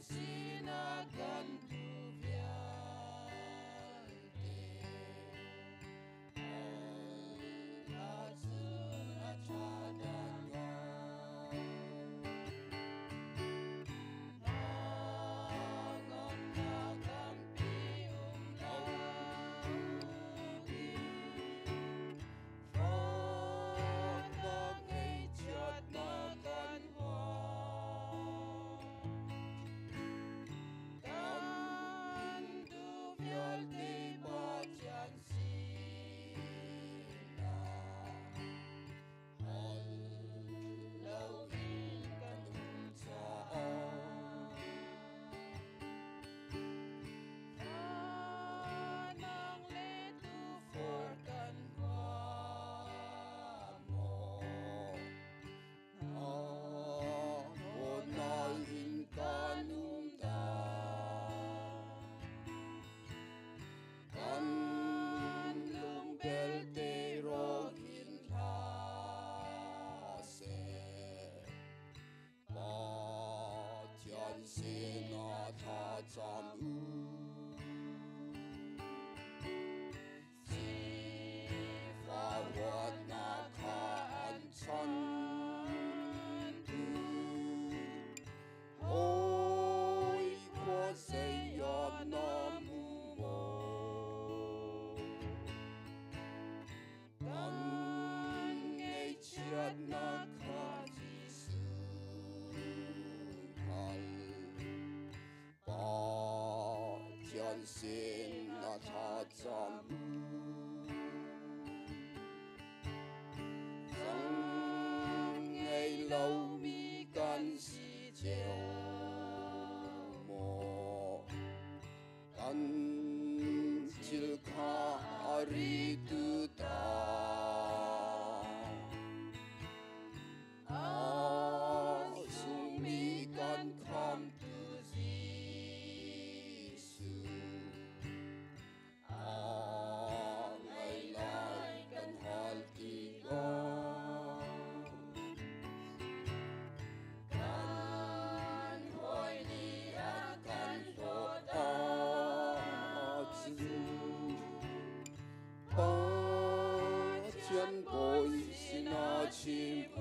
sinah kan duh vialte. Al ahcun a ṭha dah hnga. Hnangamnak tampi um loin Fahnak ngeihchiatnak kan huam. Kan duh vialte Pathian sinah hal loin kan um caah. Fanang le tufor kan huam maw? Aho in kan um dah? Kan lung belte rawk in hlah seh. Pathian sinah thlacam u. Sifah huatnak kha an chantu. Hawi khua zei ah na hmu maw? Kan ngaihchiatnak kha Jesuh hngal. Pathian sin na thlacam u. Zang ngei lomi kan si cio maw? Kan thil kha a ritu ta. A sungmi kan khamtu Jesuh. A ngai lai kan hal tikah. Kan hawi nih a kan hlawt ahcun Pathian bawi sinah chim u.